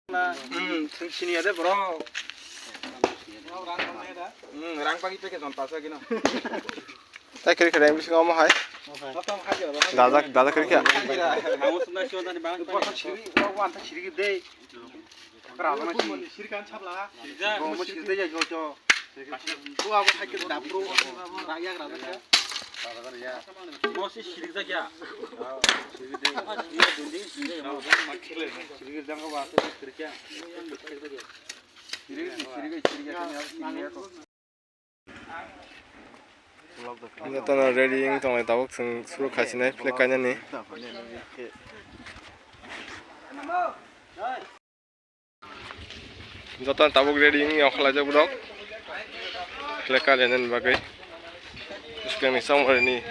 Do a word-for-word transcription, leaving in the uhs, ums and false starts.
Hmm, sini ya de, bro. Hmm, rang pagi peke jon pasa gino. Tai kiri kiri bisingo omo hai. Dajak, dajak kiri kya. Siri kan sabla. Siri kan sabla. Bo abo hai khe dapro, raya rada khe. Mo se sirik jak ya. Sirik jak ba se sirik jak. Sirik, sirik, sirik jak. Jotono ready wng tonglai tabuk, chwng suru khaisinai flag kainani. Joto tabuk ready wngya okhalaijak borok flag kalainani bagwi. Bwskangni chongmani.